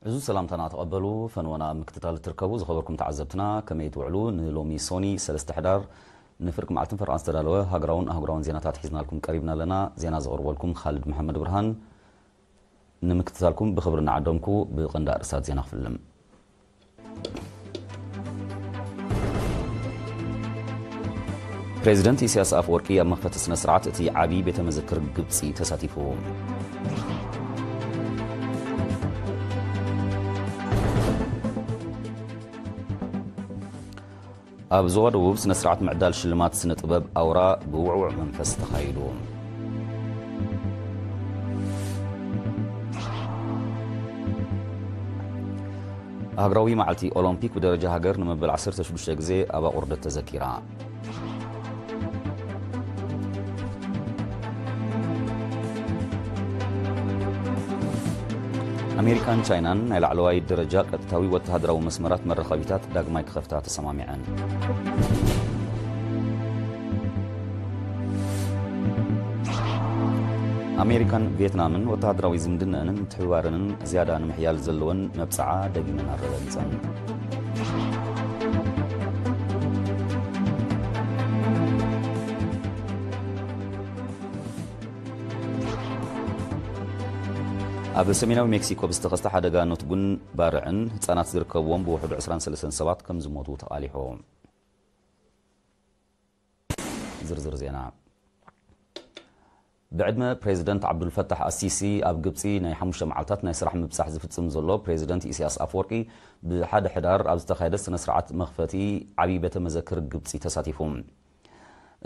ዕዙዝ ሰላምታና ተቐበሉ። ፈንወና ኣብ ምክትታል እትርከቡ ዝኸበርኩም ተዓዘብትና፣ ከመይ ትውዕሉ? ንሎሚ ሶኒ ሰለስተ ሕዳር ንፍርቂ መዓልትን ፈረቓን ዝተዳለወ ሃገራውን ኣህጉራውን ዜናታት ሒዝናልኩም ቀሪብና ኣለና። ዜና ዘቕርበልኩም ካልድ መሓመድ ብርሃን። ንምክትታልኩም ብኽብሪ እናዓደምኩ፣ ብቐንዲ ኣርእስታት ዜና ክፍልም። ፕሬዚደንት ኢሳያስ ኣፈወርቂ ኣብ መኽፈቲ ስነ ስርዓት እቲ ዓቢ ቤተ መዘክር ግብጺ ተሳቲፉ። ኣብ ዞባ ደቡብ ስነ ስርዓት ምዕዳል ሽልማት ስነ ጥበብ ኣውራ ብውዕውዕ መንፈስ ተኻይዱ። ሃገራዊ መዓልቲ ኦሎምፒክ ብደረጃ ሃገር ንመበል ዓሰርተ ሽዱሽተ ግዜ ኣብ ኣቑርደት ተዘኪራ። ኣሜሪካን ቻይናን ናይ ላዕለዋይ ደረጃ ቀጥታዊ ወተሃደራዊ መስመራት መራኸቢታት ዳግማይ ክኸፍታ ተሰማሚዐን። ኣሜሪካን ቪየትናምን ወተሃደራዊ ዝምድነአንን ምትሕብባረንን ዝያዳ ንምሕያል ዘለወን መብጽዓ ደጊመን ኣረጋጊጸን። ኣብ ሰሜናዊ ሜክሲኮ ብዝተኸስተ ሓደጋ ኖትጉን ባርዕን ህጻናት ዝርከብዎም ብውሕዱ ዕስራን ሰለስተን ሰባት ከም ዝሞቱ ተቓሊሑ። ዝርዝር ዜና። ብዕድመ ፕሬዚደንት ዓብዱልፈታሕ ኣሲሲ ኣብ ግብጺ ናይ ሓሙሽተ መዓልታት ናይ ስራሕ ምብጻሕ ዝፍጽም ዘሎ ፕሬዚደንት ኢሳያስ ኣፈወርቂ፣ ብሓደ ሕዳር ኣብ ዝተኻየደ ስነ ስርዓት መኽፈቲ ዓብዪ ቤተ መዘክር ግብጺ ተሳቲፉ።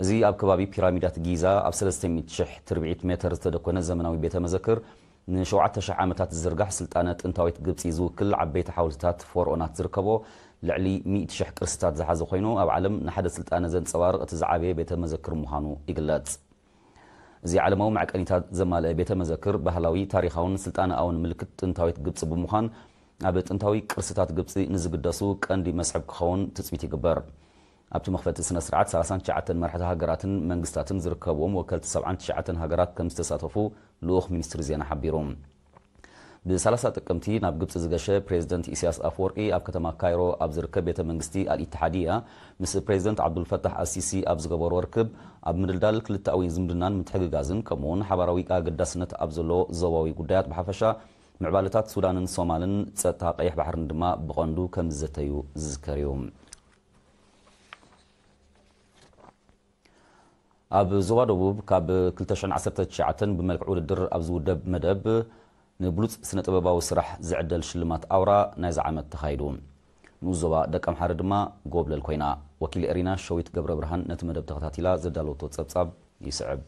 እዚ ኣብ ከባቢ ፒራሚዳት ጊዛ ኣብ ሰለስተ ሚእቲ ሽሕ ትርብዒት ሜተር ዝተደኮነ ዘመናዊ ቤተ መዘክር፣ ንሸውዓተ ሽሕ ዓመታት ዝዝርጋሕ ስልጣነ ጥንታዊት ግብጺ ዝውክል ዓበይቲ ሓወልትታት ፈርኦናት ዝርከቦ፣ ልዕሊ ሚእቲ ሽሕ ቅርስታት ዝሓዘ ኮይኑ፣ ኣብ ዓለም ንሓደ ስልጣነ ዘንጸባርቕ እቲ ዝዓበየ ቤተ መዘክር ምዃኑ ይግለጽ። እዚ ዓለማዊ መዕቀኒታት ዘማልአ ቤተ መዘክር፣ ባህላዊ፣ ታሪኻውን ስልጣነኣውን ምልክት ጥንታዊት ግብጺ ብምዃን፣ ኣብ ጥንታዊ ቅርስታት ግብጺ ንዝግደሱ ቀንዲ መስሕብ ክኸውን ትጽቢት ይግበር። ኣብቲ መኽፈቲ ስነ ስርዓት፣ ሰላሳን ትሽዓተን መራሕቲ ሃገራትን መንግስታትን ዝርከብዎም ወከልቲ ሰብዓን ትሽዓተን ሃገራት ከም ዝተሳተፉ ልኡኽ ሚኒስትሪ ዜና ሓቢሩ። ብ30 ጥቅምቲ ናብ ግብጺ ዝገሸ ፕሬዚደንት ኢሳያስ ኣፈወርቂ፣ ኣብ ከተማ ካይሮ ኣብ ዝርከብ ቤተ መንግስቲ ኣልኢትሓድያ ምስ ፕሬዚደንት ዓብዱልፈታሕ ኣሲሲ ኣብ ዝገበሮ ርክብ፣ ኣብ ምድልዳል ክልተኣዊ ዝምድናን ምትሕግጋዝን፣ ከምኡ'ውን ሓባራዊ ኣገዳስነት ኣብ ዘለዎ ዞባዊ ጉዳያት ብሓፈሻ፣ ምዕባለታት ሱዳንን ሶማልን፣ ጸጥታ ቀይሕ ባሕርን ድማ ብቐንዱ ከም ዝዘተዩ ዝዝከር እዩ። ኣብ ዞባ ደቡብ ካብ ክልተ ሽሕን ዓሰርተ ትሽዓተን ብመልክዕ ውድድር ኣብ ዝውደብ መደብ፣ ንብሉጽ ስነ ጥበባዊ ስራሕ ዝዕደል ሽልማት ኣውራ ናይዚ ዓመት ተኻይዱ። ንኡስ ዞባ ደቀምሓረ ድማ ጎብለል ኮይና። ወኪል ኤሪና ሸዊት ገብረ ብርሃን ነቲ መደብ ተኸታቲላ ዘዳለወቶ ጸብጻብ ይስዕብ።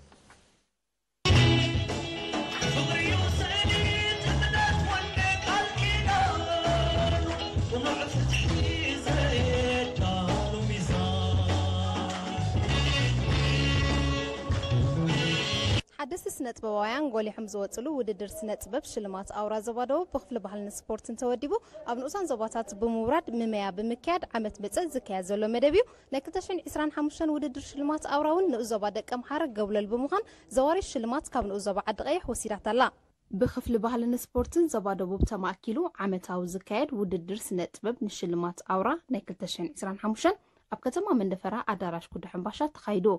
ሓደስቲ ስነ ጥበባውያን ጎሊሖም ዝወፅሉ ውድድር ስነ ጥበብ ሽልማት ኣውራ ዞባ ደቡብ ብክፍሊ ባህልን ስፖርትን ተወዲቡ ኣብ ንኡሳን ዞባታት ብምውራድ ምመያ ብምክያድ ዓመት መፀ ዝካየድ ዘሎ መደብ እዩ። ናይ ክልተ ሽሕን ዕስራን ሓሙሽተን ውድድር ሽልማት ኣውራ እውን ንኡስ ዞባ ደቀምሓረ ገብለል ብምዃን ዘዋሪ ሽልማት ካብ ንኡስ ዞባ ዓዲ ቀይሕ ወሲዳት ኣላ። ብክፍሊ ባህልን ስፖርትን ዞባ ደቡብ ተማእኪሉ ዓመታዊ ዝካየድ ውድድር ስነ ጥበብ ንሽልማት ኣውራ ናይ ክልተ ሽሕን ዕስራን ሓሙሽተን ኣብ ከተማ መንደፈራ ኣዳራሽ ኩዳ ሕምባሻ ተኻይዱ።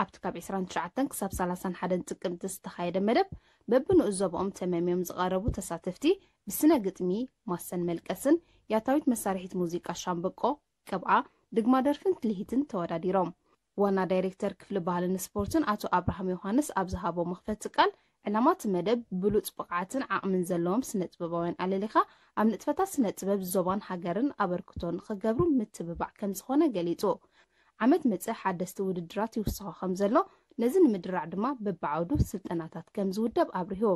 ኣብቲ ካብ ዕስራን ትሽዓተን ክሳብ ሰላሳን ሓደን ጥቅምቲ ዝተኻየደ መደብ፣ በብንኡስ ዞባኦም ተመምዮም ዝቐረቡ ተሳተፍቲ፣ ብስነ ግጥሚ፣ ማሰን መልቀስን፣ ያታዊት መሳርሒት ሙዚቃ ሻምበቆ፣ ቅብኣ፣ ድግማ ደርፍን ትልሂትን ተወዳዲሮም። ዋና ዳይሬክተር ክፍሊ ባህልን ስፖርትን ኣቶ ኣብርሃም ዮሃንስ ኣብ ዝሃቦ መኽፈቲ ቃል፣ ዕላማ እቲ መደብ ብሉጽ ብቕዓትን ዓቕምን ዘለዎም ስነ ጥበባውያን ኣለሊኻ ኣብ ንጥፈታት ስነ ጥበብ ዞባን ሃገርን ኣበርክቶ ንኽገብሩ ምትብባዕ ከም ዝኾነ ገሊጹ። ዓመት መጸ ሓደስቲ ውድድራት ይውስኾ ከም ዘሎ፣ ነዚ ንምድራዕ ድማ በብዓውዱ ስልጠናታት ከም ዝውደብ ኣብሪሁ።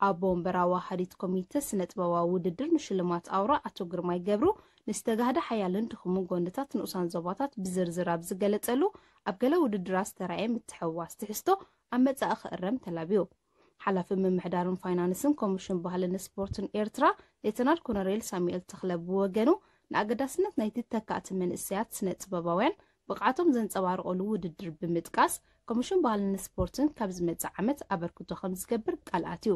ኣቦ ወንበር ኣዋሃዲት ኮሚተ ስነ ጥበባዊ ውድድር ንሽልማት ኣውራ ኣቶ ግርማይ ገብሩ፣ ንዝተጋህደ ሓያልን ድኹምን ጎንድታት ንኡሳን ዞባታት ብዝርዝር ኣብ ዝገለጸሉ፣ ኣብ ገለ ውድድራት ዝተራእየ ምትሕውዋስ ትሕዝቶ ኣብ መጻኢ ክእረም ተላብዩ። ሓላፊ ምምሕዳርን ፋይናንስን ኮሚሽን ባህልን ስፖርትን ኤርትራ ሌተናል ኮሎኔል ሳሙኤል ተኽለ ብወገኑ፣ ንኣገዳስነት ናይቲ ተካእቲ መንእሰያት ስነ ጥበባውያን ብቕዓቶም ዘንጸባርቑሉ ውድድር ብምጥቃስ፣ ኮሚሽን ባህልን ስፖርትን ካብ ዝመጽእ ዓመት ኣበርክቶ ከም ዝገብር ቃል ኣትዩ።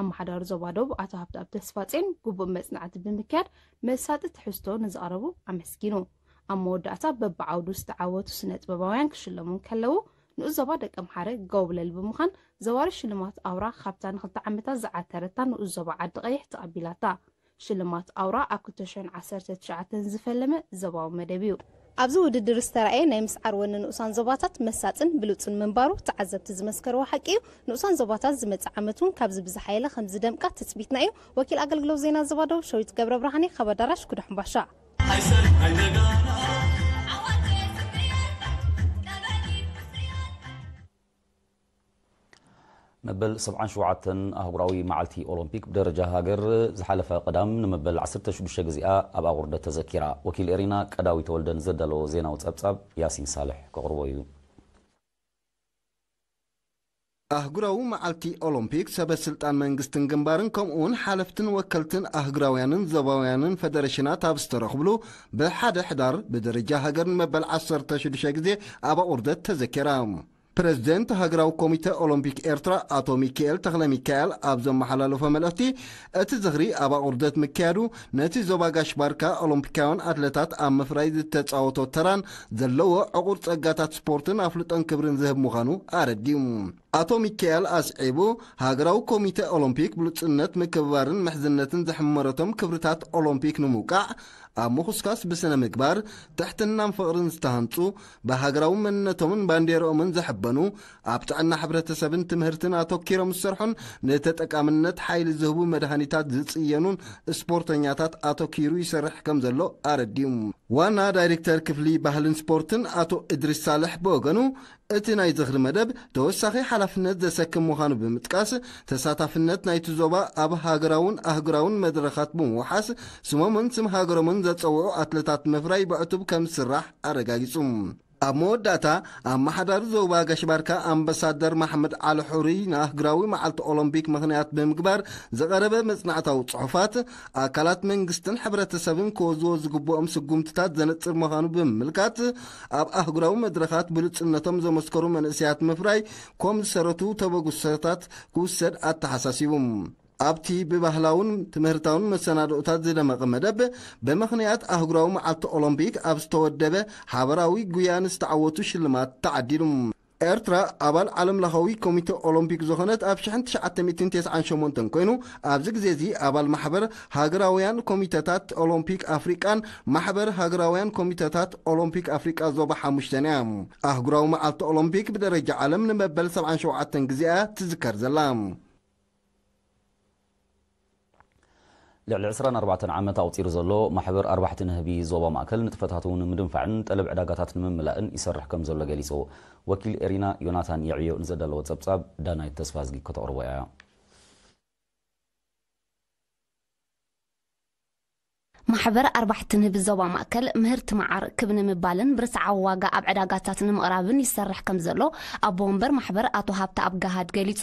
ኣመሓዳሪ ዞባ ደቡብ ኣቶ ሃብተኣብ ተስፋጼን ግቡእ መጽናዕቲ ብምክያድ መሳጢ ትሕዝቶ ንዝቐረቡ ኣመስጊኑ። ኣብ መወዳእታ በብዓውዱ ዝተዓወቱ ስነ ጥበባውያን ክሽለሙ እንከለዉ፣ ንኡስ ዞባ ደቀምሓረ ጎብለል ብምዃን ዘዋሪ ሽልማት ኣውራ ካብታ ንክልተ ዓመታት ዝዓተረታ ንኡስ ዞባ ዓዲ ቀይሕ ተቐቢላታ። ሽልማት ኣውራ ኣብ ክልተ ሽሕን ዓሰርተ ትሽዓተን ዝፈለመ ዞባዊ መደብ እዩ። ኣብዚ ውድድር ዝተራእየ ናይ ምስዓር ወኒ ንኡሳን ዞባታት መሳጥን ብሉጽን ምንባሩ ተዓዘብቲ ዝመስከርዎ ሓቂ እዩ። ንኡሳን ዞባታት ዝመጽእ ዓመት እውን ካብዚ ብዝሓየለ ከም ዝደምቃ ትጽቢትና እዩ። ወኪል ኣገልግሎት ዜና ዞባ ደቡብ ሸዊት ገብረ ብርሃኔ ካብ ኣዳራሽ ኩዳ ሕምባሻ። መበል ሰብዓን ሸውዓተን ኣህጉራዊ መዓልቲ ኦሎምፒክ ብደረጃ ሃገር ዝሓለፈ ቀዳም ንመበል ዓሰርተ ሽዱሽተ ግዜኣ ኣብ ኣቑርደት ተዘኪራ። ወኪል ኤሪና ቀዳዊ ተወልደ ንዘዳለዎ ዜናዊ ጸብጻብ ያሲን ሳልሕ ከቕርቦ እዩ። ኣህጉራዊ መዓልቲ ኦሎምፒክ ሰበ ስልጣን መንግስትን ግንባርን ከምኡውን ሓለፍትን ወከልትን ኣህጉራውያንን ዞባውያንን ፈደረሽናት ኣብ ዝተረኽብሉ ብሓደ ሕዳር ብደረጃ ሃገር ንመበል ዓሰርተ ሽዱሽተ ግዜ ኣብ ኣቑርደት ተዘኪራ። ፕረዚደንት ሃገራዊ ኮሚተ ኦሎምፒክ ኤርትራ ኣቶ ሚካኤል ተኽለ ሚካኤል ኣብ ዘመሓላለፎ መልእኽቲ፣ እቲ ዝኽሪ ኣብ ኣቑርደት ምክያዱ ነቲ ዞባ ጋሽ ባርካ ኦሎምፒካውያን ኣትለታት ኣብ ምፍራይ ዝተጻወቶ ተራን ዘለዎ ዕቑር ጸጋታት ስፖርትን ኣፍልጦን ክብርን ዝህብ ምዃኑ ኣረዲኡ። ኣቶ ሚካኤል ኣስዒቡ፣ ሃገራዊ ኮሚተ ኦሎምፒክ ብሉጽነት፣ ምክብባርን ምሕዝነትን ዝሕመረቶም ክብርታት ኦሎምፒክ ንምውቃዕ ኣብ ምኹስኳስ ብስነ ምግባር፣ ትሕትናን ፍቕርን ዝተሃንጹ፣ ብሃገራዊ መንነቶምን ባንዴርኦምን ዝሕበኑ፣ ኣብ ጥዕና ሕብረተሰብን ትምህርትን ኣተኪሮም ዝሰርሑን ንተጠቃምነት ሓይሊ ዝህቡ መድሃኒታት ዝጽየኑን ስፖርተኛታት ኣተኪሩ ይሰርሕ ከም ዘሎ ኣረዲኡ። ዋና ዳይሬክተር ክፍሊ ባህልን ስፖርትን ኣቶ እድሪስ ሳልሕ ብወገኑ፣ እቲ ናይ ዝኽሪ መደብ ተወሳኺ ሓላፍነት ዘሰክም ምዃኑ ብምጥቃስ፣ ተሳታፍነት ናይቲ ዞባ ኣብ ሃገራውን ኣህጉራውን መድረኻት ብምውሓስ፣ ስሞምን ስም ሃገሮምን ዘጸውዑ ኣትለታት ምፍራይ ብዕቱብ ከም ዝስራሕ ኣረጋጊጹ። ኣብ መወዳእታ፣ ኣመሓዳሪ ዞባ ጋሽ ባርካ ኣምባሳደር መሓመድ ዓሊ ሑሪ ንኣህጉራዊ መዓልቲ ኦሎምፒክ ምኽንያት ብምግባር ዝቐረበ መጽናዕታዊ ጽሑፋት፣ ኣካላት መንግስትን ሕብረተሰብን ክወዝዎ ዝግብኦም ስጉምትታት ዘነጽር ምዃኑ ብምምልካት፣ ኣብ ኣህጉራዊ መድረኻት ብሉጽነቶም ዘመስከሩ መንእሰያት ምፍራይ ኮም ዝሰረቱ ተበግሶታት ክውሰድ ኣተሓሳሲቡ። ኣብቲ ብባህላውን ትምህርታውን መሰናድኦታት ዝደመቐ መደብ፣ ብምኽንያት ኣህጉራዊ መዓልቲ ኦሎምፒክ ኣብ ዝተወደበ ሓበራዊ ጉያ ንዝተዓወቱ ሽልማት ተዓዲሉ። ኤርትራ ኣባል ዓለምለኻዊ ኮሚተ ኦሎምፒክ ዝኾነት ኣብ ሽሕን ትሽዓተ ሚእትን ተስዓን ሸሞንተን ኮይኑ፣ ኣብዚ ግዜ እዚ ኣባል ማሕበር ሃገራውያን ኮሚተታት ኦሎምፒክ ኣፍሪቃን ማሕበር ሃገራውያን ኮሚተታት ኦሎምፒክ ኣፍሪቃ ዞባ ሓሙሽተን እያ። ኣህጉራዊ መዓልቲ ኦሎምፒክ ብደረጃ ዓለም ንመበል ሰብዓን ሸውዓተን ግዜ እያ ትዝከር ዘላ። ልዕሊ ዕስራን ኣርባዕተን ዓመት ኣቑጺሩ ዘሎ ማሕበር ኣርባሕቲ ንህቢ ዞባ ማእከል ንጥፈታቱ ንምድንፋዕን ጠለብ ዕዳጋታት ንምምላእን ይሰርሕ ከም ዘሎ ገሊጹ። ወኪል ኤሪና ዮናታን የዕብዮ ንዘዳለዎ ጸብጻብ ዳናይት ተስፋዝጊ ከተቕርቦ እያ። ማሕበር ኣርባሕቲ ንህቢ ዞባ ማእከል ምህርቲ መዓር ክብ ንምባልን ብርትዓዊ ዋጋ ኣብ ዕዳጋታት ንምቕራብን ይሰርሕ ከም ዘሎ ኣቦ ወንበር ማሕበር ኣቶ ሃብተኣብ ገሃድ ገሊጹ።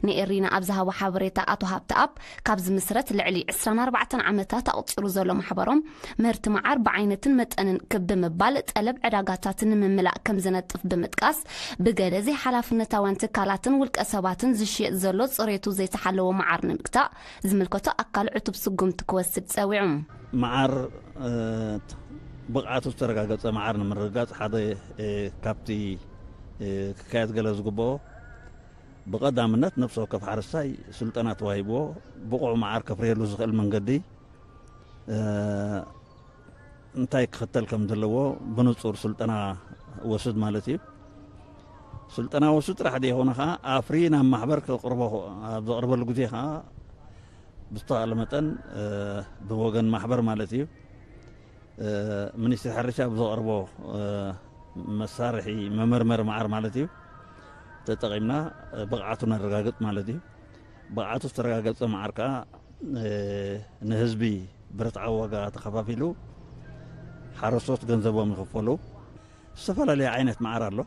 ንኤሪና ኣብ ዝሃቦ ሓበሬታ ኣቶ ሃብተኣብ፣ ካብ ዝምስረት ልዕሊ ዕስራን ኣርባዕተን ዓመታት ኣቑጺሩ ዘሎ ማሕበሮም፣ ምህርቲ መዓር ብዓይነትን መጠንን ክብ ብምባል ጠለብ ዕዳጋታት ንምምላእ ከም ዝነጥፍ ብምጥቃስ፣ ብገለ ዘይሓላፍነታውያን ትካላትን ውልቀ ሰባትን ዝሽየጥ ዘሎ ጽሬቱ ዘይተሓለወ መዓር ንምግታእ ዝምልከቶ ኣካል ዕቱብ ስጉምቲ ክወስድ ጸዊዑ። መዓር ብቕዓቱ ዝተረጋገጸ መዓር ንምርግጋጽ ሓደ ካብቲ ክካየድ ገለ ዝግብኦ ብቐዳምነት ነፍሲ ወከፍ ሓረስታይ ስልጠና ተዋሂብዎ ብቑዕ መዓር ከፍርየሉ ዝኽእል መንገዲ እንታይ ክኽተል ከም ዘለዎ ብንጹር ስልጠና ወስድ ማለት እዩ። ስልጠና ወስድ ጥራሕ ዘይኮነ ከዓ ኣፍሪ ናብ ማሕበር ከቕርቦ ኣብ ዘቕርበሉ ግዜ ከዓ ብዝተኻእለ መጠን ብወገን ማሕበር ማለት እዩ ሚኒስትሪ ሕርሻ ብዘቕርቦ መሳርሒ መመርመሪ መዓር ማለት እዩ ተጠቒምና ብቕዓቱ ነረጋግጥ ማለት እዩ። ብቕዓቱ ዝተረጋገጸ መዓር ከዓ ንህዝቢ ብርትዓዊ ዋጋ ተኸፋፊሉ ሓረስቶት ገንዘቦም ይኽፈሉ። ዝተፈላለየ ዓይነት መዓር ኣሎ።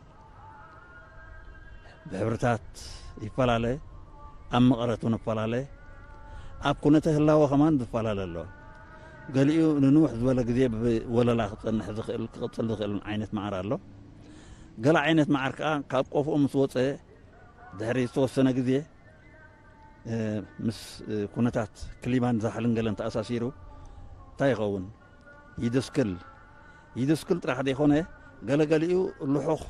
ብሕብርታት ይፈላለ፣ ኣብ መቐረት እውን ይፈላለ፣ ኣብ ኩነተ ህላወ ከማን ዝፈላለ ኣሎ። ገሊኡ ንንውሕ ዝበለ ግዜ ብወለላ ክጸንሕ ዝኽእል ክቕጽል ዝኽእል ዓይነት መዓር ኣሎ። ገለ ዓይነት መዓር ከኣ ካብ ቆፍኡ ምስ ወጸ ድሕሪ ዝተወሰነ ግዜ ምስ ኩነታት ክሊማን ዛሕልን ገለን ተኣሳሲሩ እንታይ ይኸውን? ይድስክል። ይድስክል ጥራሕ ዘይኮነ፣ ገለገሊኡ ልሑኽ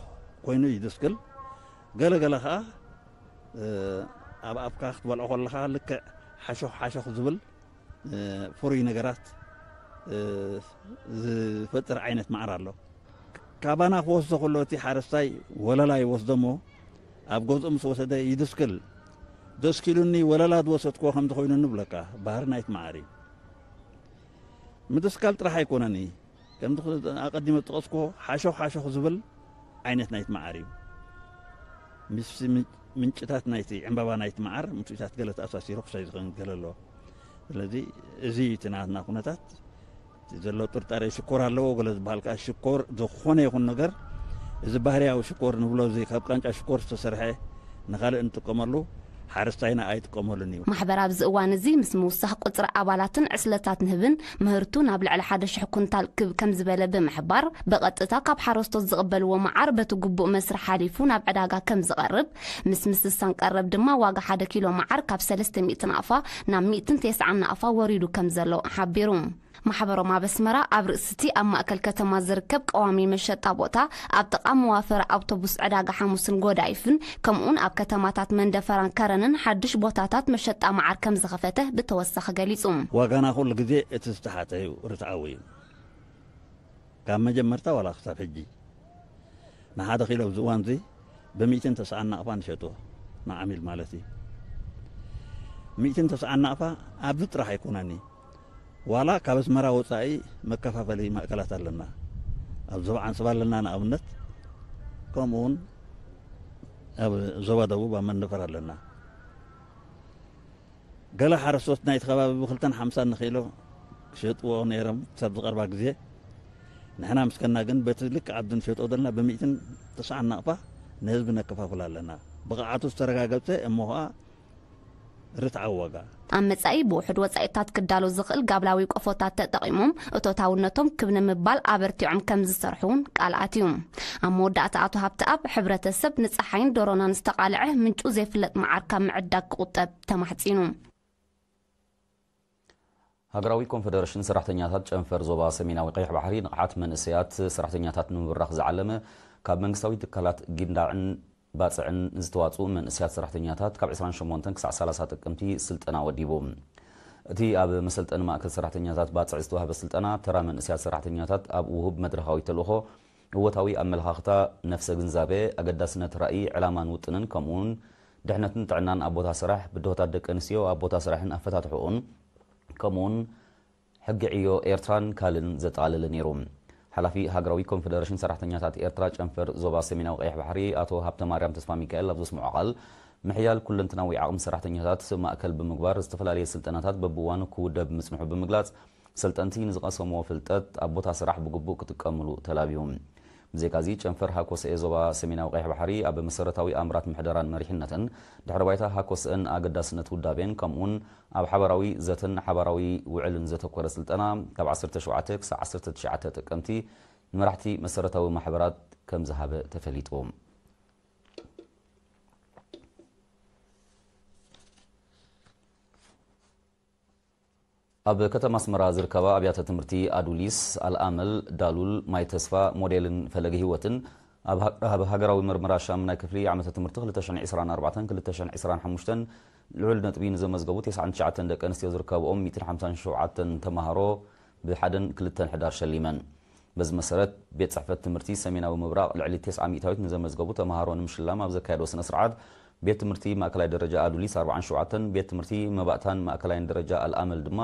ኮይኑ ይድስክል። ገለገለ ኸዓ ኣብ ኣፍካ ክትበልዖ ከለኻ ልክዕ ሓሾኽ ሓሾኽ ዝብል ፍሩይ ነገራት ዝፈጥር ዓይነት መዓር ኣሎ። ካባና ክወስዶ ከሎ እቲ ሓረስታይ ወለላ ይወስዶ እሞ፣ ኣብ ገዝኡ ምስ ወሰደ ይድስክል። ደስኪሉኒ፣ ወለላ ዝወሰድክዎ ከምዚ ኮይኑኒ ይብለካ። ባህሪ ናይቲ መዓር እዩ። ምድስካል ጥራሕ ኣይኮነን እዩ። ከምቲ ኣቐዲመ ዝጠቐስክዎ ሓሾኽ ሓሾኽ ዝብል ዓይነት ናይቲ መዓር እዩ። ምስ ምን-፣ ምንጭታት ናይቲ ዕምባባ ናይቲ መዓር ምስኡታት ገለ ተኣሳሲሩ ክሳይ ዝኸውን ገለ ኣሎ። ስለዚ እዚ እቲ ናትና ኩነታት ዘሎ ጥርጣሬ ሽኮር ኣለዎ ገለ ዝበሃል ከኣ ሽኮር ዝኾነ ይኹን ነገር እዚ ባህርያዊ ሽኮር ንብሎ እዚ ካብ ቃንጫ ሽኮር ዝተሰርሐ ንኻልእ እንጥቀመሉ ሓረስታይና ኣይጥቀመሉን እዩ። ማሕበር ኣብዚ እዋን እዚ ምስ ምውሳኽ ቁጽሪ ኣባላትን ዕስለታት ንህብን ምህርቱ ናብ ልዕሊ ሓደ ሽሕ ኩንታል ክብ ከም ዝበለ ብምሕባር፣ ብቐጥታ ካብ ሓረስቶት ዝቕበልዎ መዓር በቲ ግቡእ መስርሕ ሓሊፉ ናብ ዕዳጋ ከም ዝቐርብ፣ ምስ ምስሳን ቀረብ ድማ ዋጋ ሓደ ኪሎ መዓር ካብ ሰለስተ ሚእቲ ናቕፋ ናብ ሚእትን ተስዓን ናቕፋ ወሪዱ ከም ዘሎ ሓቢሩ። ማሕበሮም ኣብ ኣስመራ ኣብ ርእሲ እቲ ኣብ ማእከል ከተማ ዝርከብ ቀዋሚ መሸጣ ቦታ፣ ኣብ ጥቓ መዋፈሪ ኣውቶቡስ ዕዳጋ ሓሙስን ጎዳይፍን፣ ከምኡውን ኣብ ከተማታት መንደፈራን ከረንን ሓድሽ ቦታታት መሸጣ መዓር ከም ዝኸፈተ ብተወሳኺ ገሊጹ። ዋጋና ኩሉ ግዜ እቲ ዝተሓተ እዩ፣ ርትዓዊ እዩ። ካብ መጀመርታ ዋላ ክሳብ ሕጂ ንሓደ ኪሎ ኣብዚ እዋን እዚ ብሚእትን ተስዓን ናቕፋ ንሸጦ፣ ንዓሚል ማለት እዩ። ሚእትን ተስዓን ናቕፋ ኣብዚ ጥራሕ ኣይኮነን እዩ። ዋላ ካብ ኣስመራ ወጻኢ መከፋፈሊ ማእከላት ኣለና። ኣብ ዞባ ዓንሰባ ኣለና ንኣብነት፣ ከምኡውን ኣብ ዞባ ደቡብ ኣብ መንደፈር ኣለና። ገለ ሓረስቶት ናይቲ ከባቢ ብክልተን ሓምሳን ንኪሎ ክሸጥዎ ነይሮም ክሳብ ዝቐርባ ግዜ፣ ንሕና ምስ ከና ግን በቲ ልክዕ ኣብዚ ንሸጦ ዘለና ብሚእትን ተስዓን ናቕፋ ንህዝቢ ነከፋፍል ኣለና። ብቕዓቱ ዝተረጋገጸ እሞ ኸኣ ርትዓዊ ዋጋ። ኣብ መጻኢ ብውሑድ ወጻኢታት ክዳሎ ዝኽእል ጋብላዊ ቆፎታት ተጠቒሞም እቶታውነቶም ክብ ንምባል ኣበርቲዖም ከም ዝሰርሑ እውን ቃል ኣትዩ። ኣብ መወዳእታ ኣቶ ሃብተኣብ፣ ሕብረተሰብ ንጸሓይን ዶሮናን ዝተቓልዐ ምንጩ ዘይፍለጥ መዓር ካብ ምዕዳግ ክቑጠብ ተማሕጺኑ። ሃገራዊ ኮንፈደሬሽን ሰራሕተኛታት ጨንፈር ዞባ ሰሜናዊ ቀይሕ ባሕሪ ንቕሓት መንእሰያት ሰራሕተኛታት ንምብራኽ ዝዓለመ ካብ መንግስታዊ ትካላት ጊንዳዕን ባጽዕን ዝተዋጽኡ መንእሰያት ሰራሕተኛታት ካብ ዕስራን ሸሞንተን ክሳዕ ሰላሳ ጥቅምቲ ስልጠና ወዲቡ። እቲ ኣብ መሰልጠኒ ማእከል ሰራሕተኛታት ባጽዕ ዝተዋህበ ስልጠና ተራ መንእሰያት ሰራሕተኛታት ኣብ ውሁብ መድረኻዊ ተልእኾ፣ እወታዊ ኣመለኻኽታ፣ ነፍሰ ግንዛበ፣ ኣገዳስነት ራእይ፣ ዕላማን ውጥንን ከምኡውን ድሕነትን ጥዕናን ኣብ ቦታ ስራሕ፣ ብድሆታት ደቂ ኣንስትዮ ኣብ ቦታ ስራሕን ኣፈታትሕኡን ከምኡውን ሕጊ ዕዮ ኤርትራን ካልእን ዘጠቓለለ ነይሩ። ሓላፊ ሃገራዊ ኮንፈደሬሽን ሰራሕተኛታት ኤርትራ ጨንፈር ዞባ ሰሜናዊ ቀይሕ ባሕሪ ኣቶ ሃብተ ማርያም ተስፋ ሚካኤል ኣብ ዘስምዖ ቃል፣ ምሕያል ኩለንትናዊ ዓቕሚ ሰራሕተኛታት ማእከል ብምግባር ዝተፈላለየ ስልጠናታት በብእዋኑ ክውደብ ምጽንሑ ብምግላጽ፣ ሰልጠንቲ ንዝቐሰምዎ ፍልጠት ኣብ ቦታ ስራሕ ብግቡእ ክጥቀምሉ ተላብዩ። ብዘይካዚ ጨንፈር ሃኮሰኤ ዞባ ሰሜናዊ ቀይሕ ባሕሪ ኣብ መሰረታዊ ኣምራት ምሕደራን መሪሕነትን ድሕረ ባይታ ሃኮሰኤን ኣገዳስነት ውዳቤን ከምኡውን ኣብ ሓባራዊ ዘተን ሓባራዊ ውዕልን ዘተኮረ ስልጠና ካብ ዓሰርተ ሸውዓተ ክሳብ ዓሰርተ ትሽዓተ ጥቅምቲ ንመራሕቲ መሰረታዊ ማሕበራት ከም ዝሃበ ተፈሊጡ። ኣብ ከተማ ኣስመራ ዝርከባ ኣብያተ ትምህርቲ ኣዱሊስ፣ ኣልኣመል፣ ዳሉል፣ ማይ ተስፋ፣ ሞዴልን ፈለገ ህይወትን ኣብ ሃ-፣ ኣብ ሃገራዊ ምርመራ ሻምናይ ክፍሊ ዓመተ ትምህርቲ ክልተ ሽሕን ዕስራን ኣርባዕተን ክልተ ሽሕን ዕስራን ሓሙሽተን ልዑል ነጥቢ ንዘመዝገቡ ተስዓን ትሽዓተን ደቂ ኣንስትዮ ዝርከብኦም ሚእትን ሓምሳን ሸውዓተን ተማሃሮ ብሓደን ክልተን ሕዳር ሸሊመን። በዚ መሰረት፣ ቤት ጽሕፈት ትምህርቲ ሰሜናዊ ምብራቕ ልዕሊ ተስዓ ሚእታዊት ንዘመዝገቡ ተማሃሮ ንምሽላም ኣብ ዘካየዶ ስነ ስርዓት፣ ቤት ትምህርቲ ማእከላይ ደረጃ ኣዱሊስ ኣርባዓን ሸውዓተን፣ ቤት ትምህርቲ መባእታን ማእከላይን ደረጃ ኣልኣመል ድማ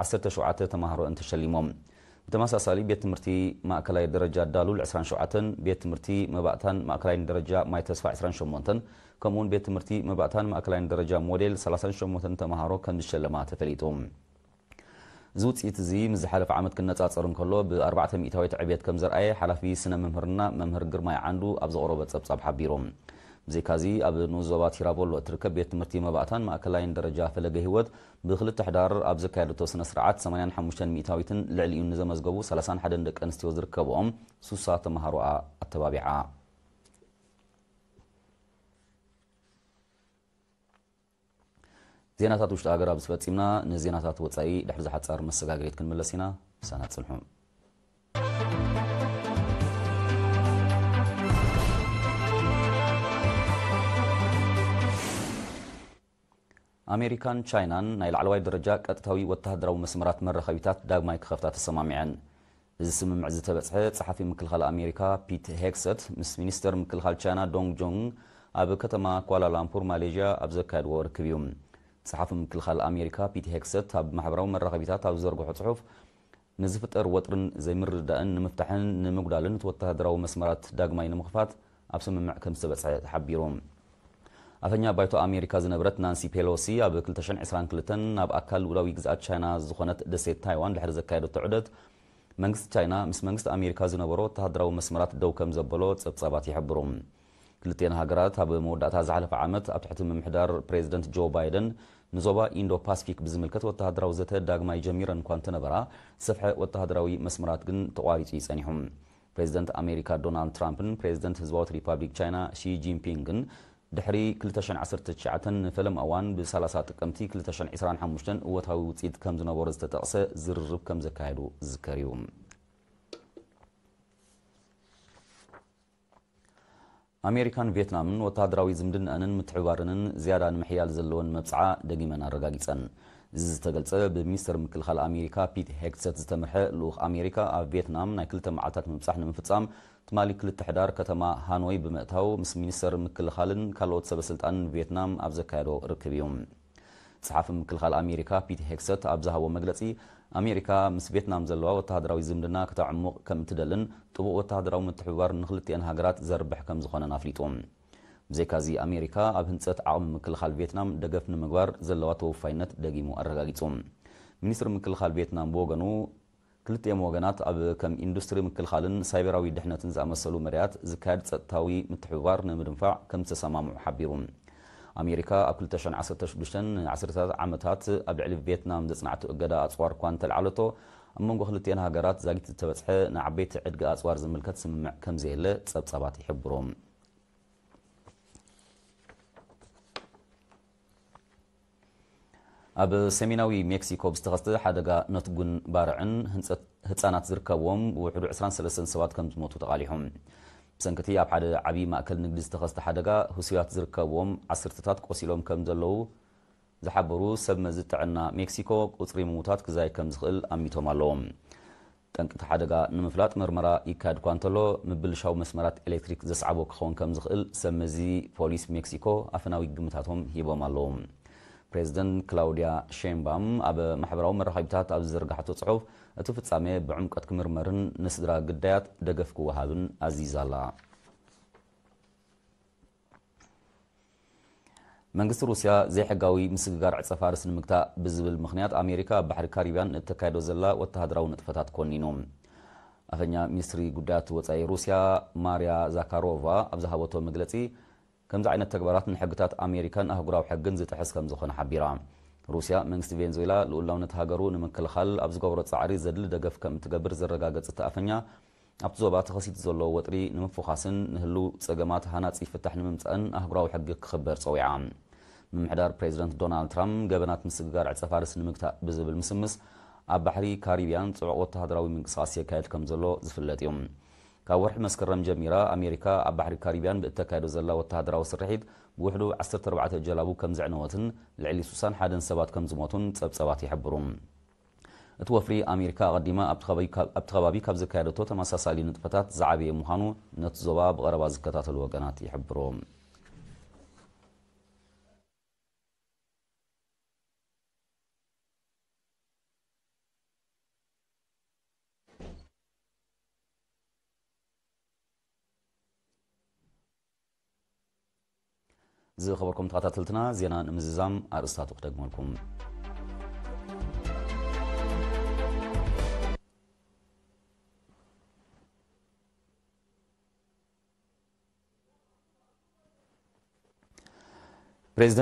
ዓሰርተ ሸውዓተ ተማሃሮ እንተሸሊሞም። ብተመሳሳሊ፣ ቤት ትምህርቲ ማእከላይ ደረጃ ዳሉል ዕስራን ሸውዓተን፣ ቤት ትምህርቲ መባእታን ማእከላይን ደረጃ ማይ ተስፋ ዕስራን ሸሞንተን፣ ከምኡውን ቤት ትምህርቲ መባእታን ማእከላይን ደረጃ ሞዴል ሰላሳን ሸሞንተን ተማሃሮ ከም ዝሸለማ ተፈሊጡ። እዚ ውጽኢት እዚ ምስ ዝሓለፈ ዓመት ክነጻጸር እንከሎ፣ ብኣርባዕተ ሚእታዊት ዕብየት ከም ዘርኣየ ሓላፊ ስነ መምህርና መምህር ግርማይ ዓንዱ ኣብ ዘቕረቦ ጸብጻብ ሓቢሩ። ብዘይካዚ፣ ኣብ ንኡስ ዞባ ቲራቮሎ እትርከብ ቤት ትምህርቲ መባእታን ማእከላይን ደረጃ ፈለገ ህይወት ብክልተ ሕዳር ኣብ ዘካየደቶ ስነ ስርዓት፣ ሰማንያን ሓሙሽተን ሚእታዊትን ልዕሊኡን ንዘመዝገቡ ሰላሳን ሓደን ደቂ ኣንስትዮ ዝርከብኦም ሱሳ ተማሃሮኣ ኣተባቢዓ። ዜናታት ውሽጢ ሃገር ኣብዚ ፈጺምና። ንዜናታት ወጻኢ ድሕሪ ዝሓጻር መሰጋገሪት ክንምለስ ኢና። ምሳና ጽንሑ። ኣሜሪካን ቻይናን ናይ ላዕለዋይ ደረጃ ቀጥታዊ ወተሃደራዊ መስመራት መራኸቢታት ዳግማይ ክኸፍታ ተሰማሚዐን። እዚ ስምምዕ ዝተበጽሐ ጸሓፊ ምክልኻል ኣሜሪካ ፒት ሄግሰት ምስ ሚኒስተር ምክልኻል ቻይና ዶንግ ጆንግ ኣብ ከተማ ኳላላምፑር ማሌዥያ ኣብ ዘካየድዎ ርክብ እዩ። ጸሓፊ ምክልኻል ኣሜሪካ ፒት ሄግሰት ኣብ ማሕበራዊ መራኸቢታት ኣብ ዝዘርግሖ ጽሑፍ፣ ንዝፍጠር ወጥርን ዘይምርድዳእን ንምፍታሕን ንምጉዳልን እቲ ወተሃደራዊ መስመራት ዳግማይ ንምኽፋት ኣብ ስምምዕ ከም ዝተበጽሐ ተሓቢሩ። ኣፈኛ ባይቶ ኣሜሪካ ዝነበረት ናንሲ ፔሎሲ ኣብ ክልተ ሽሕን ዕስራን ክልተን ናብ ኣካል ልኡላዊ ግዝኣት ቻይና ዝኾነት ደሴት ታይዋን ድሕሪ ዘካየደቶ ዑደት፣ መንግስቲ ቻይና ምስ መንግስቲ ኣሜሪካ ዝነበሮ ወተሃደራዊ መስመራት ደው ከም ዘበሎ ጸብጻባት ይሕብሩ። ክልቲኤን ሃገራት ኣብ መወዳእታ ዝሓለፈ ዓመት ኣብ ትሕቲ ምምሕዳር ፕሬዚደንት ጆ ባይደን ንዞባ ኢንዶ ፓሲፊክ ብዝምልከት ወተሃደራዊ ዘተ ዳግማይ ጀሚረን እኳ እንተነበራ፣ ዝሰፍሐ ወተሃደራዊ መስመራት ግን ተቋሪጹ እዩ ጸኒሑ። ፕሬዚደንት ኣሜሪካ ዶናልድ ትራምፕን ፕሬዚደንት ህዝባዊት ሪፓብሊክ ቻይና ሺ ጂንፒንግን ድሕሪ ክልተ ሽሕን ዓሰርተ ትሽዓተን ንፈለማ እዋን ብ ሰላሳ ጥቅምቲ ክልተ ሽሕን ዕስራን ሓሙሽተን እወታዊ ውጽኢት ከም ዝነበሮ ዝተጠቕሰ ዝርርብ ከም ዘካየዱ ዝዝከር እዩ። ኣሜሪካን ቪየትናምን ወተሃደራዊ ዝምድናኣንን ምትሕብባረንን ዝያዳ ንምሕያል ዘለወን መብጽዓ ደጊመን ኣረጋጊጸን። እዚ ዝተገልጸ ብሚኒስተር ምክልኻል ኣሜሪካ ፒት ሄግሰት ዝተመርሐ ልኡኽ ኣሜሪካ ኣብ ቪየትናም ናይ ክልተ መዓልታት ምብጻሕ ንምፍጻም ትማሊ ክልተ ሕዳር ከተማ ሃኖይ ብምእታው ምስ ሚኒስተር ምክልኻልን ካልኦት ሰበስልጣንን ቪየትናም ኣብ ዘካየዶ ርክብ እዩ። ጸሓፊ ምክልኻል ኣሜሪካ ፒት ሄግሰት ኣብ ዝሃቦ መግለጺ፣ ኣሜሪካ ምስ ቪየትናም ዘለዋ ወተሃደራዊ ዝምድና ክተዕሙቕ ከም እትደልን ጥቡቕ ወተሃደራዊ ምትሕብባር ንኽልቲኤን ሃገራት ዘርብሕ ከም ዝኾነን ኣፍሊጡ። ብዘይካዚ ኣሜሪካ ኣብ ህንጸት ዓቕሚ ምክልኻል ቪየትናም ደገፍ ንምግባር ዘለዋ ተወፋይነት ደጊሙ ኣረጋጊጹ። ሚኒስትሪ ምክልኻል ቪየትናም ብወገኑ፣ ክልቲኦም ወገናት ኣብ ከም ኢንዱስትሪ ምክልኻልን ሳይበራዊ ድሕነትን ዝኣመሰሉ መዳያት ዝካየድ ጸጥታዊ ምትሕብባር ንምድንፋዕ ከም ዝተሰማምዑ ሓቢሩ። ኣሜሪካ ኣብ ክልተ ሽሕን ዓሰርተ ሽዱሽተን ንዓሰርተታት ዓመታት ኣብ ልዕሊ ቪየትናም ዘጽናዕቶ እገዳ ኣጽዋር እኳ እንተልዓለቶ፣ ኣብ መንጎ ክልቲኤን ሃገራት ዛጊት ዝተበጽሐ ንዓበይቲ ዕድጊ ኣጽዋር ዝምልከት ስምምዕ ከም ዘየለ ጸብጻባት ይሕብሩ። ኣብ ሰሜናዊ ሜክሲኮ ብዝተኸስተ ሓደጋ ነትጉን ባርዕን ህንጸት ህጻናት ዝርከብዎም ብውሕዱ ዕስራን ሰለስተን ሰባት ከም ዝሞቱ ተቓሊሑ። ብሰንኪ እቲ ኣብ ሓደ ዓቢ ማእከል ንግዲ ዝተኸስተ ሓደጋ ህሱያት ዝርከብዎም ዓሰርተታት ቆሲሎም ከም ዘለዉ ዝሓበሩ ሰብ መዚ ጥዕና ሜክሲኮ፣ ቁጽሪ ምዉታት ክዛይ ከም ዝኽእል ኣሚቶም ኣለዉ። ጠንቂ እቲ ሓደጋ ንምፍላጥ መርመራ ይካየድ እኳ እንተሎ፣ ምብልሻው መስመራት ኤሌክትሪክ ዘስዓቦ ክኸውን ከም ዝኽእል ሰብ መዚ ፖሊስ ሜክሲኮ ኣፈናዊ ግምታቶም ሂቦም ኣለዉ። ፕሬዚደንት ክላውዲያ ሼንባም ኣብ ማሕበራዊ መራኸቢታት ኣብ ዝዘርጋሕቶ ጽሑፍ፣ እቲ ፍጻሜ ብዕምቀት ክምርመርን ንስድራ ግዳያት ደገፍ ክወሃብን ኣዚዛ ኣላ። መንግስቲ ሩስያ ዘይሕጋዊ ምስግጋር ዕጸ ፋርስ ንምግታእ ብዝብል ምኽንያት ኣሜሪካ ኣብ ባሕሪ ካሪብያን እተካይዶ ዘላ ወተሃደራዊ ንጥፈታት ኮኒኑ። ኣፈኛ ሚኒስትሪ ጉዳያት ወጻኢ ሩስያ ማርያ ዛካሮቫ ኣብ ዝሃበቶ መግለጺ፣ ከምዚ ዓይነት ተግባራት ንሕግታት ኣሜሪካን ኣህጉራዊ ሕግን ዝጥሕስ ከም ዝኾነ ሓቢራ። ሩስያ መንግስቲ ቬንዙዌላ ልኡላውነት ሃገሩ ንምክልኻል ኣብ ዝገብሮ ጻዕሪ ዘድሊ ደገፍ ከም እትገብር ዘረጋገጸት ኣፈኛ፣ ኣብቲ ዞባ ተኸሲቱ ዘሎ ወጥሪ ንምፍዃስን ንህልው ጸገማት ሃናጺ ፍታሕ ንምምጻእን ኣህጉራዊ ሕጊ ክኽበር ጸዊዓ። ምምሕዳር ፕሬዚደንት ዶናልድ ትራምፕ ገበናት ምስግጋር ዕጸ ፋርስ ንምግታእ ብዝብል ምስምስ ኣብ ባሕሪ ካሪብያን ጽዑቕ ወተሃደራዊ ምንቅስቓስ የካየድ ከም ዘሎ ዝፍለጥ እዩ። ካብ ወርሒ መስከረም ጀሚራ ኣሜሪካ ኣብ ባሕሪ ካሪብያን ብእተካየዶ ዘላ ወተሃደራዊ ስርሒት ብውሕዱ ዓሰርተ ኣርባዕተ ጀላቡ ከም ዘዕነወትን ልዕሊ ሱሳን ሓደን ሰባት ከም ዝሞቱን ጸብጸባት ይሕብሩ። እቲ ወፍሪ ኣሜሪካ ኣቐዲማ ኣብቲ ከባቢ ካብ፣ ኣብቲ ከባቢ ካብ ዘካየደቶ ተመሳሳሊ ንጥፈታት ዝዓበየ ምዃኑ ነቲ ዞባ ብቐረባ ዝከታተሉ ወገናት ይሕብሩ። ዝኸበርኩም ተኸታተልትና፣ ዜና ንምዝዛም ኣርእስታቱ ክደግመልኩም። ፕሬዚደንት